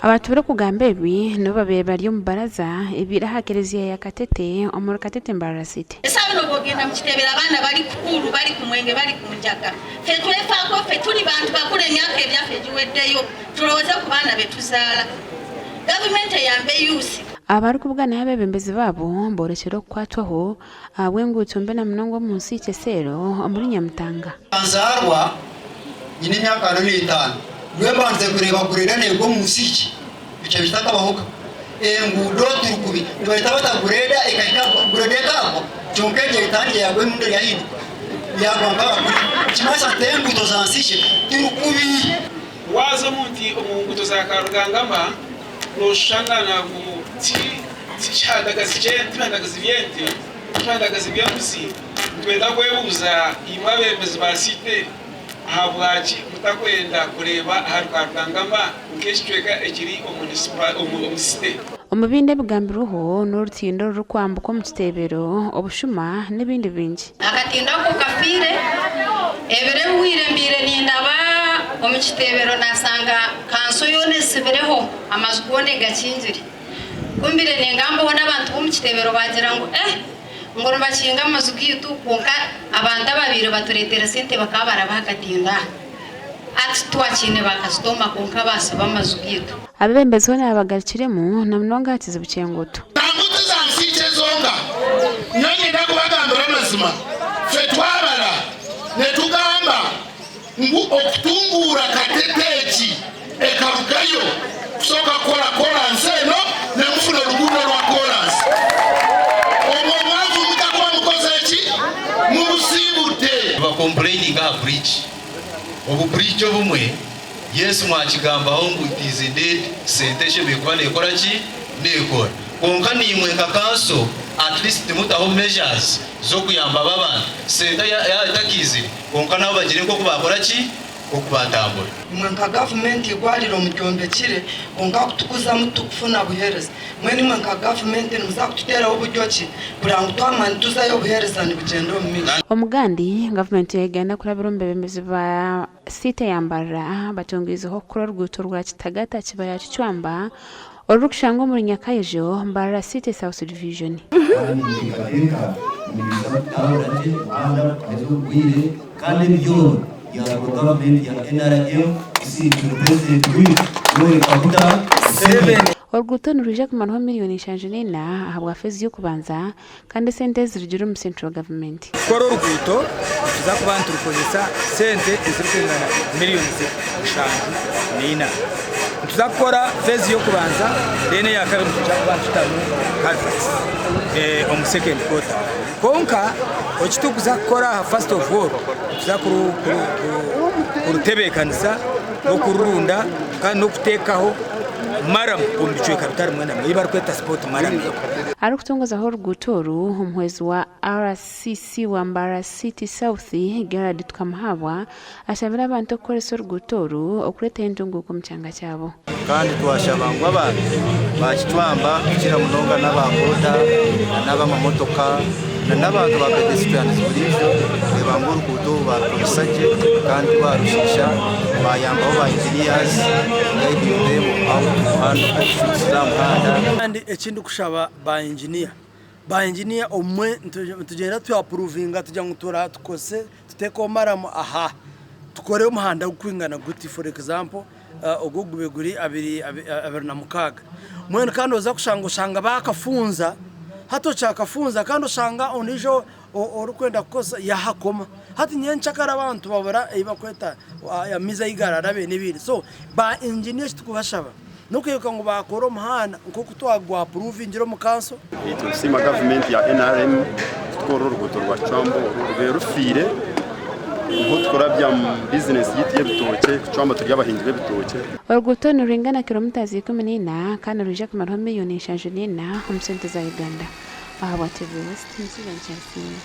Abantu barikugamba ebi nibo babaire bari omu baraza ebaire aha kereziya ya Katete omuri Katete Mbarara City. Esaaha enu obu ogenda mu kitebero abaana bali ku puulu, bali ku mwenge, bali ku njaga. Ffe twefaako ffe tuli bantu bakulu emyaka ebyaffe giweddeyo tulowooze ku baana be tuzaala. Gavumenti eyambe yuusi. Abarikubuganayo abeebembezi baabo boorekire okukwatwaho ahabw'enguuto mbi na munonga omu nsi Kyesero omuri Nyamutanga. Nkazaarwa nyine emyaka ana n'etaano, nibwo mbandize kureeba greda neegwa omu nsi ki, ekyo kitakabahoga. Enguudo turi kubi, nibareeta bata greda ekahika greda ekagwa kyonka egyo etandikire yaagwa emirundi eryahinduka yaagwa mpaka kuri, nikimanyisa nti enguuto za nsi ki turi kubi. Waaza omu nguuto za Karugangama nooshushangana ngu ti kihandagazi ky'ente, tibihandagazi by'ente, tibihandagazi by'embuzi. Nitwenda kwebuuza imwe abeebembezi ba site, ahabwaki mutakwenda kureeba ahari Karugangama nk'ekicweka ekiri omu site? Omu bindi ebigambirweho n'orutindo orurikwambuka omu kiteebero, obushuma n'ebindi bingi. Akatindo ako kafiire, ebiro ebihweire mbaire nindaba omu kiteebero nasanga kanso yoona esibireho, amaju goona egakingire. Ku mbaire ningambaho n'abantu b'omu kiteebero baagira ngu eh ngu nibakinga amaju gaitu kwonka abantu ababaire batureetera sente bakaba baraba aha katindo aha. Hati titwakiine baakasitooma kwonka baasiba amaju gaitu. Abeebembezi hoona babagarukiremu na munonga aha kizibu ky'enguuto. Nangwa tiza nsiikye zonka. Nyowe niinyenda kubagambira amazima, ffe twabara nitugamba ngu okutunguura Katete egi ekarugayo kusooka kukora koransi eno nemufuna oruguudo rwa koransi. Obwo obwavu mutakuba mukoze ki? Mubusiibudde. Nibakompureininga aha bridge. Obu bridge obumwe Yes mwakigambaho ngu it is indeed sente eshemereire kuba nekora ki? Nekora. Kwonka naimwe nka kanso at least timutaho measures zokuyamba aba abantu sente yaba etakiizire kwonka nabo bagire nkoku bakora ki? Nkoku batambura. Imwe nka gavumenti eigwariro muryombekire kwonka kutukuzamu titukufuna buheereza. Mbwenu imwe nka gavumenti nimuza kututeeraho buryo ki kureba ngu twamara nituzayo obuheereza nibugyenda omu maisho. Omugandi, Gavumenti ya Uganda kurabira omu beebembezi ba Siite ya Mbarara batongeizeho okukora oruguuto rwa Kitagata Kibaya Kicwamba orurikushangwa omuri Nyakayejo, Mbarara City South Division. Kandi ninteekateeka ngu nibiija kutambura gye Uganda tukaheza omu bwire kandi ebi byona byakorwa gavumenti ya NRM tusiimire Purezidenti waitu Yoweri Kaguta Museveni. Oruguuto nirwija kumaraho miriyoni 74 ahabwa feezi y'okubanza kandi esente ezi zirugire omu Central Government. Kukora oruguuto nituza kuba niturukozesa sente ezirikwingana miriyoni 74. Nituza kukora feezi y'okubanza then eyakabiri nitwija kuba nitutamu culverts omu second quarter. Kwonka eki turikuza kukora aha first of all nituza kurutebeekanisa n'okururunda kandi n'okuteekaho maramu omu bicweka bitari bimwe na bimwe ei barikweta spot maramu. Arikutongozaho oruguuto oru, omuhwezi wa RCC wa Mbarara City South, Gerald Tukamuhabwa ashabire abantu okukoresa oruguuto oru okureetaho entunguuka omu kyanga kyabo. Kandi twashaba ngu abantu baakicwamba kukira munonga n'aba boda n'abamamotoka n'abantu ba pedestrians buriijo kureeba ngu oruguuto oru baarukoresa gye kandi tibaarushiisha bayambaho ba engineers guiding them how to handle okushuukiza aha muhanda. Kandi eki ndikushaba ba engineer, ba engineer obumwe nitugyenda twa approvinga tugira ngu tukozese tuteekeho maramu aha tukore omuhanda gurikwingana guti for example Ogwo gube guri 26. Mbwenu kandi oza kushanga oshanga baakafunza, hati okyakafunza kandi oshanga ondiijo orikwenda kukozesa yaahakoma. Hati nyenkyakare abantu babura ei barikweta amaizi ahu gararabe n'ebindi. So ba engineer eki turikubashaba n'okwijuka ngu baakora omuhanda nk'oku twagwapuruvingire omu kanso. Nitusiima gavumenti ya NRM kutukorera oruguuto rwa Kicwamba oru rubaire rufiire niho tukurabya omu bizinesi yaitu y'ebitookye Kicwamba turi abahingi b'ebitookye. Oruguuto nirwingana kilomitazi 14 kandi nirwija kumaraho miriyoni 74 omu sente za Uganda. Ahabwa TV West, Nsuuba Nkyasiimwe.